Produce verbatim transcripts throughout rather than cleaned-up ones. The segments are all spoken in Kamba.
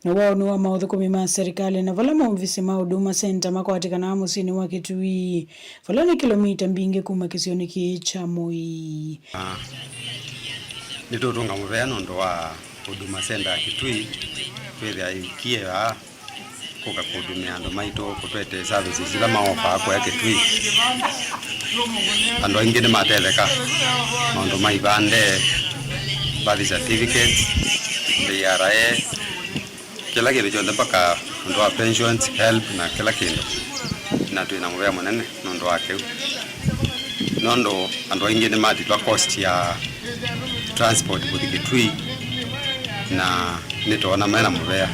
Na waũnĩ wa maũthũkũmi ma serikali na vala maovisi ma Huduma Center makwatĩkanaa mũsyĩnĩ wa Kitui, vala nĩ kĩlomita mbingĩ kuma kĩsionĩ kĩĩ kya Moi. Ah, nĩtũtũnga mũvea nũndũ wa Huduma Center ya Kitui, twĩthĩa ĩkie aa kũka kũhudumĩa andũ maitũ, kũtwete services ila maofaa kũya Kitui. Andũ aingĩ nĩmatetheka maũndũ ma ivande, birth certificates, B R A, kĩla kĩndũ kyonthe, mpaka ũndũ wa pensions, help na kĩla kĩndũ. Na twĩ na mũvea mũnene nũndũ wa kĩu, nũndũ andũ aingĩ nĩmatilwa cost ya transport kũthi Kitui, na nĩtwoona mena mũvea.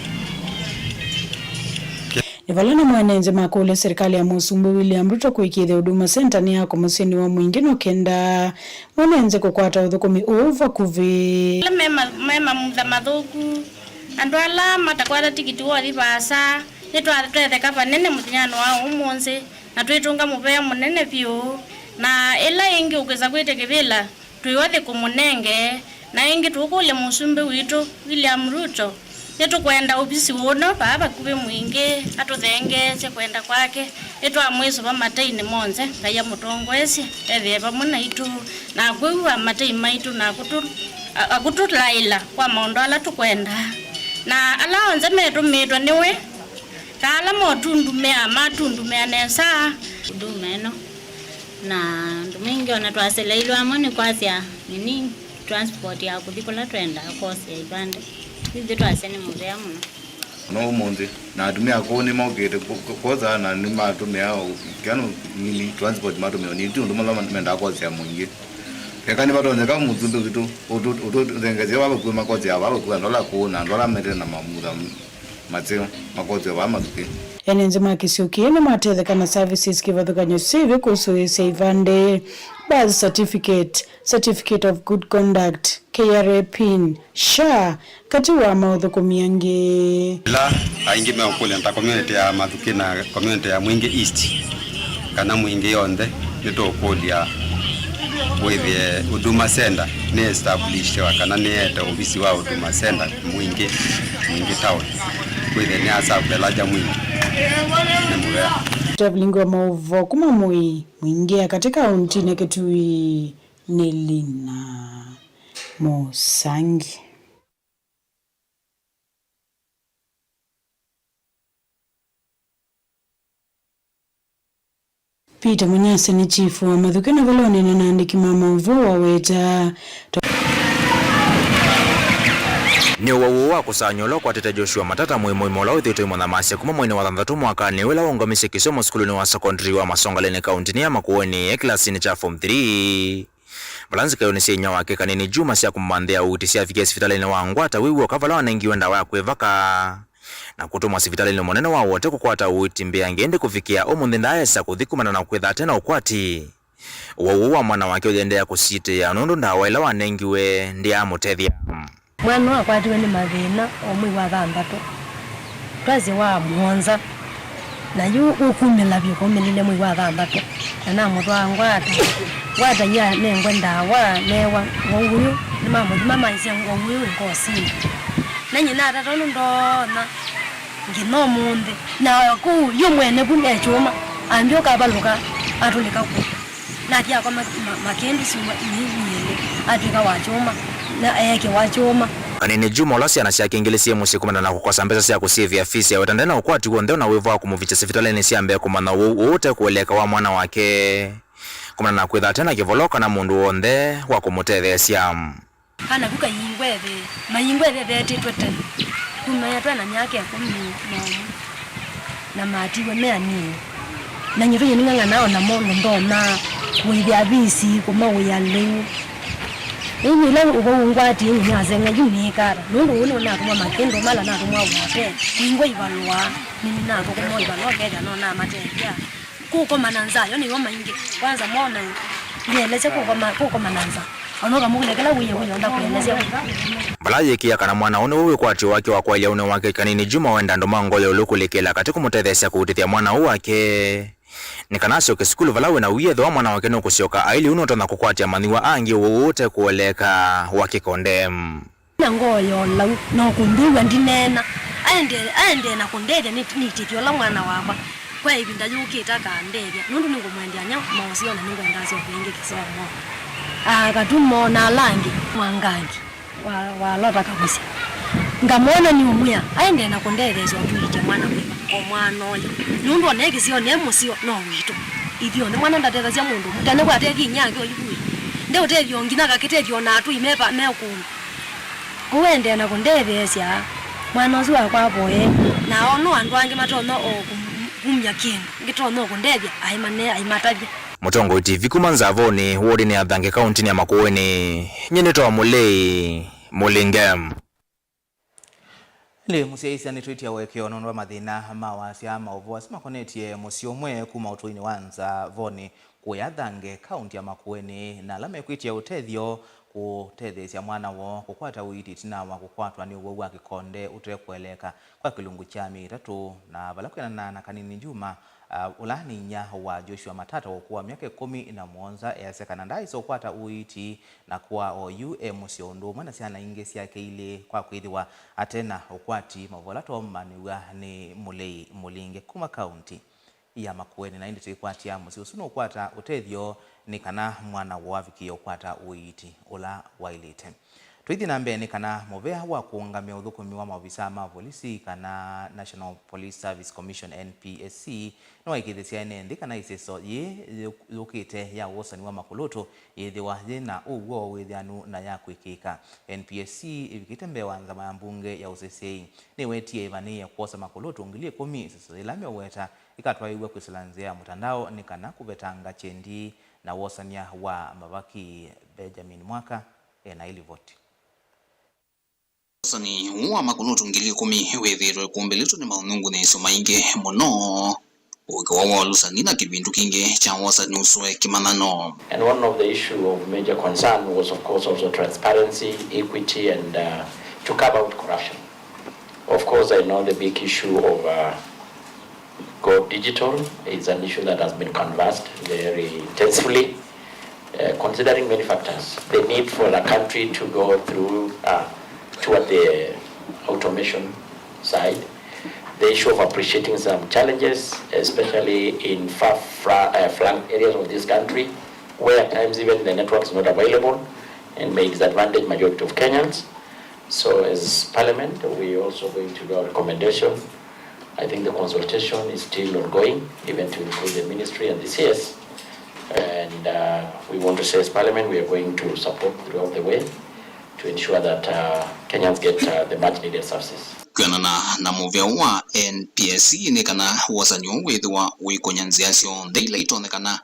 Nĩ vala na mwene nthĩ makũlya serikali ya Mũsumbĩ William Ruto kũĩkĩĩthya Huduma Center nĩ yako mũsyĩnĩ wa Mwingĩ nĩ kenda mwene nthĩ kũkwata ũthũkũmi ũũ vakuvĩ. Ala me ma-, me mamutha mathũku, andũ ala matakwata tikiti wa ũthi vaasa, nĩtwatetheka vanene mũthenyanĩ wa ũmũnthĩ, na twĩtũnga mũvea mũnene vyũ. Na ĩla ĩngĩ ũkwĩsa kwĩtya kĩvĩla, twĩ othi kũmũnenge. Na ĩngĩ tũkũlya Mũsumbĩ witũ, William Ruto, nĩtũkwenda ovisi ũno vaa vakuvĩ Mwingĩ atũthengeesye kwenda kwake. Nĩtwamwĩsũva mateinĩ monthe, Ngai amũtongoesye, ethĩe vamwe naitũ, na akwĩw'a matei maitũ, na akũtũ-, a-, akũtũlaĩla kwa maũndũ ala tũkwenda. Na ala onthe metũmĩtwe nĩwe, ta ala motundumĩa, matundumĩa nesa. Huduma ĩno. Na andũ maingĩ ona twaseleilwe amwe nĩ kwasya nini transport ya kũthi kũla twendaa kwosea ivande. Ithyĩ twasya nĩ mũvea mũno. Ona ũmũnthĩ, na atumĩa akũũ nĩmokĩte kũ-, kũ-, kwosa na nĩmatũmĩa o, kĩano nini transport matũmĩa o nini, ti ũndũ mala mendaa kwosea Mwingĩ. Eka nĩvatonyeka mũsumbĩ witũ ũtũ-, ũtũthengesye vavakuĩ makosea vavakuĩ andũ ala akũũ na andũ ala mete na mamutha maseo makosea vaa mathukĩ. Ene nthĩ ma kĩsio kĩĩ nĩmatetheka na services kĩvathũkany'o syĩvĩ kũsũĩĩsya ivande, birth certificate, certificate of good conduct, K R A pin, SHA, katĩ wa maũthũkũmi angĩ. Ĩla aingĩ meũkũlya ta community ya Mathukĩ na community ya Mwingĩ East kana Mwingĩ yonthe, nĩtũũkũlya wĩthĩe Huduma Center nĩ establishiwa kana nĩete ovisi wa Huduma Center Mwingĩ, Mwingĩ town, wĩthĩe nĩ asavu elaja Mwingĩ nĩ mũvea. Tavlingi wa maũvoo kuma Moi, Mwingĩ ya katĩ kaũntinĩ Kitui. Nĩ Lina Mũsangi. Peter Munyasya nĩ chifu wa Mathukĩ na vala ũneena na andĩki ma maũvoo waweta. Nĩ ũwau ũũ wa kũsaany'a ũla ũkwatĩte Joshua Matata Mũimũima ũla wĩthĩĩtwe imũthamasya kuma mweinĩ wa thanthatũ mwakanĩ ũla waũngamisye kĩsomo sukulunĩ wa sekondari wa Masongaleni kaũntinĩ ya Makueni e kĩlasinĩ kya form three. Vala nzika ionĩsye inyia wake Kanini Juma sya kũmũmanthĩa ũiiti syavikie sivitalĩnĩ wa Ngwata wĩ w'oka vala wanengiwe ndawa ya kwĩvaka na kũtũmwa sivitalĩnĩ mũnene wa Wote kũkwata ũiiti mbeange, ĩndĩ kũvikĩa ũmũnthĩ ndaaesa kũthi kumana na kwĩtha ate na ũkwati. Ũwau ũũ wa mwana wake ũyĩendeea kũsiitĩa nũndũ ndawa ĩla wanengiwe ndĩaamũtethya. Mwana ũũ akwatiwe nĩ mathĩna o mwei wa thanthatũ, twasye wa mũonza, na yu ũkumĩla vyũ kwaumĩlile mwei wa thanthatũ, na namũtwaa Ngwata. Ngwata yu anengwe ndawa, neewa ngwau ũyũ, nĩmamũthima maisye ngwau ũyũ wĩ ngosinĩ. Na nyie natata ũndũ ndonya nginya ũmũnthĩ, na kũu yu mwene vu ne kyũma, ambĩa ũkavalũka atũlĩka kũu. Nathi akoma ma-, makĩndĩ syumwa inyingi ilĩ, atw'ĩka wa kyũma, na eekĩwa kyũma. Kanini Juma, ũla syana syake ingĩ syĩ mũsyĩ kumana na kũkosa mbesa sya kũsyĩvĩa fees, aweta nde na ũkwati w'onthe ona wĩvo wa kũmũvikya sivitalĩnĩ sya mbee kũmanya ũwau ũũ ũtekũeleeka wa mwana wake, kumana na kwĩtha ate na kĩvolo kana mũndũ w'onthe wa kũmũtetheesya. Kana ku kayingwa ĩthĩ, mayingwa ĩthĩ vetĩtwe tene, kuma twĩ na myaka ĩkũmi na ũmwe, na matiwe me anini. Na nyie tũnyie ning'ang'anaa o namo, na ndonya kũĩthĩa visi, kũmaũĩa lĩu. Rĩu ĩla ũvau ũngwatie, nyie nĩaseng'a yu nĩĩka ata? Nũndũ ũũ nĩwe natũmwa makĩndũ mala natũmwa Wote, kũingwa ivalũa, nĩnĩ natũkũma ivalũa, ũkethĩa no namatethya. Kũkoma na nzaa, yo nĩyo maingĩ. Kwanza mona, nĩelesya kũkoma, kũkoma na nzaa. Ona ũkamũkũlya kĩla wĩe, wĩonda kũelesya. Vala ayĩkĩa kana mwana ũũ nĩwe wĩkwatyo wake wa kwaĩlya ũnĩ wake Kanini Juma wenda andũ ma ngoo ya ũlũ kũlikĩla katĩ kũmũtetheesya kũutĩthya mwana ũũ wake, nĩ kana asyoke sukulu vala wĩ na wia ethĩwa mwana wake nũkũsyoka aili ũu nũtonya kũkwatya manyĩw'a angĩ ũwau ũũ ũtekũeleeka wa kĩkonde. Na ngoo ya ũlau, no kũndũw'a ndineena. Aendee, aendee na kũndethya nĩ, nĩtĩthye ũla mwana wakwa. Kwa ĩvinda yũkĩte akandethya, nũndũ nĩngũmwendea nyau, maũseo na nĩngwendaa syoka ĩngĩ kĩsomo. Akatuma ona ala angĩ, Mwangangi, wa, wa Lota Kavusi. Ngamwona nĩũmwĩa, aendee na kũndetheesya ũtũĩtye mwana wĩva, o mwana ũyũ. Nũndũ ona e kĩsionĩ, e mũseo, no witũ. Ithyonthe, mwana ndatethasya mũndũ, tene kwatethie inyia ake oivuĩ. Ndeũtethyo nginya akakĩtethyo na atũi me pa, me kũndũ. Kũu endee na kũndetheesya, mwana ũsu wakwa avoye, na o no andũ angĩ matonya o kũm-, kumya kĩndũ ngĩtonya o kũndethya, aimane-, aimatavya. Mũtongoi T V kuma Nzavonĩ, wodinĩ ya Thange, kaũntĩnĩ ya Makueni, nyie nĩtawa Mũlei Mũlinge. Ĩndĩ mũsyaĩĩsya nĩtwĩtya ũekeo nũndũ wa mathĩna ma wasya ma ũvoo asu makonetye mũsyĩ ũmwe kuma ũtũinĩ wa Nzavonĩ kũya Thange, kaũntĩ ya Makueni, na ala mekwĩtya ũtethyo kũtetheesya mwana woo kũkwata ũiiti ĩtina wa kũkwatwa nĩ ũwau wa kĩkonde ũte kũeleeka kwa kĩlungu kya myei ĩtatũ, na vala kwĩanana na Kanini Juma, ah, ũla nĩ inyia wa Joshua Matata wa ũkũũ wa myaka ĩkũmi na mũonza, easya kana ndaaĩsa ũkwata ũiiti na kwaa oyu e mũseo ũndũ ũmwe na syana ingĩ syake ilĩ kwa kwĩthĩwa ate na ũkwati, maũvoo ala twaũmanĩw'a nĩ Mũlei Mũlinge kuma kaũntĩ ya Makueni, na ĩndĩ tũikwatya mũsyĩ ũsu nũkwata ũtethyo nĩ kana mwana woo avikĩe ũkwata ũiiti ũla waĩlĩte. Tũithi na mbee, nĩ kana mũvea wa kũũngamĩa ũthũkũmi wa maovisaa ma volisi kana National Police Service Commission, N P S C, nĩwaĩkĩĩthĩsya ene nthĩ kana ĩseso yĩĩ yũ-, yũkĩte ya wosani wa makulũtũ yĩthĩwa yĩ na ũw'o, wĩthĩanu na ya kwĩkĩĩka. N P S C ĩvikĩte mbee wa nzama ya mbunge ya ũseseei nĩwetie ĩvanĩĩe kwosa makulũtũ ngili ĩkũmi, ĩseso yĩla meũweta ĩkatwaĩw'a kwĩsĩla nzĩa ya mũtandao nĩ kana kũvetanga kyendi na wosany'a wa mavaki. Benjamin Mwaka ena ĩlivoti. Wosani ũũ wa makulũtũ ngili ĩkũmi wĩthĩĩtwe ũkumbĩlĩtwe nĩ maũnyungunyĩĩsyo maingĩ mũno, ũkĩwa wa ũlusani na kĩvindu kĩngĩ kya wosani ũsu e kĩmanyano. And one of the issue of major concern was, of course, also transparency, equity, and, uh, to curb out corruption. Of course, I know the big issue of, uh, go digital is an issue that has been canvassed very intensively, uh, considering many factors. The need for the country to go through, uh, toward the automation side. The issue of appreciating some challenges, especially in far fra-, uh, flung areas of this country, where at times even the network is not available and may disadvantage majority of Kenyans. So as Parliament, we also going to do our recommendation. I think the consultation is still ongoing, even to include the ministry and the C S. And, uh, we want to say as Parliament, we are going to support throughout the way to ensure that, uh, Kenyans get, uh, the much needed services. Kwĩanana na mũvea wa N P S C nĩ kana wosani ũũ wĩthĩwa ũikonya nzĩa syonthe ila itonyekana.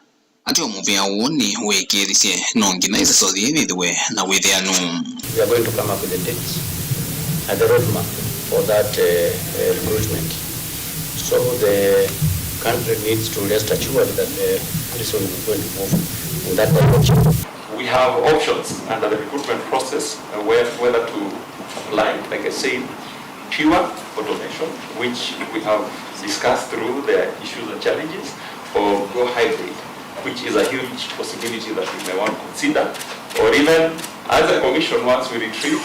Ateo mũvea ũũ nĩ wĩkĩĩthisye no nginya ĩseso yĩĩ yĩthĩwe na wĩthĩanu. We are going to come up with the dates and the roadmap for that, uh, uh, recruitment. So the country needs to rest assured that the country is going to move in that direction. We have options under the recruitment process, uh, where, whether to apply, like I said, pure automation, which we have discussed through their issues and challenges, or go hybrid, which is a huge possibility that we may want to consider, or even as a commission, once we retreat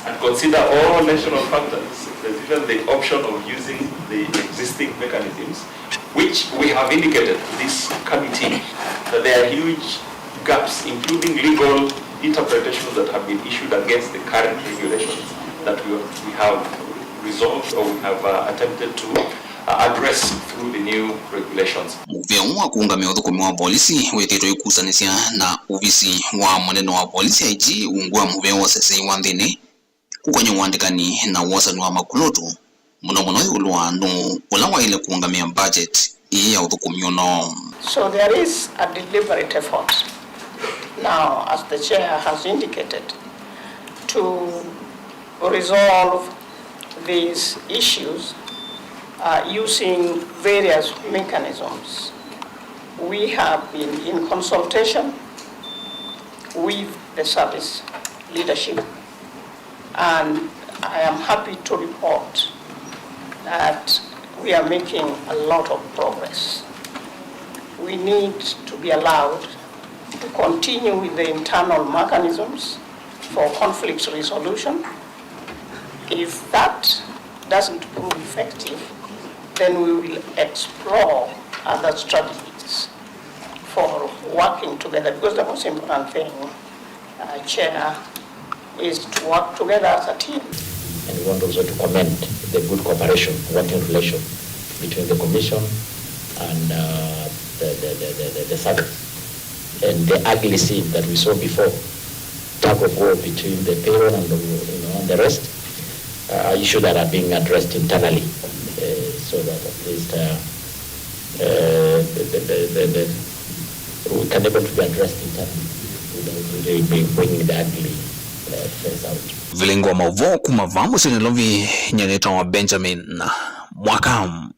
and consider all national factors, there's even the option of using the existing mechanisms, which we have indicated to this committee that there are huge gaps, including legal interpretations that have been issued against the current regulations that we, we have resolved or we have, uh, attempted to, uh, address through the new regulations. Mũvea ũũ wa kũũngamĩa ũthũkũmi wa volisi wĩkĩtwe ikusanĩsya na ovisi wa mũnene wa volisi, I G, ungu wa mũvea wa ũseseei wa nthĩnĩ, kũkonya ũandĩkani na wosani wa makulũtũ, mũno mũno ĩũlũ wa nũũ ũla waĩle kũũngamĩa budget ĩĩ ya ũthũkũmi ũno. So there is a deliberate effort now, as the chair has indicated, to resolve these issues, uh, using various mechanisms. We have been in consultation with the service leadership, and I am happy to report that we are making a lot of progress. We need to be allowed to continue with the internal mechanisms for conflict resolution, If that doesn't prove effective, then we will explore other strategies for working together, because the most important thing, uh, Chair, is to work together as a team. And we want also to commend the good cooperation, working relation between the Commission and, uh, the, the, the, the, the, the service. And the ugly scene that we saw before, tug of war between the payroll and the, you know, and the rest, uh, are issues that are being addressed internally, uh, so that at least, uh, uh, the, the, the, the, the, we can able to be addressed internally without really bring, bringing the ugly, uh, face out. Vilingi wa mauvoo kuma vaa mũsyĩ Nairobi, nyie nĩtawa Benjamin Mwaka.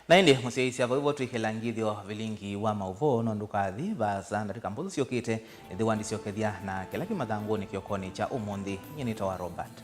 Na ĩndĩ mũsyaĩĩsya vau vo twĩkĩla ngithyo vilingi wa mauvoo, no ndũkathi vaasa ndatĩka mbũthũ syũkĩte, ĩthĩwa ndisyokethya na kĩla kĩ mathangũnĩ kĩokonĩ kya ũmũnthĩ. Nyie nĩtawa Robert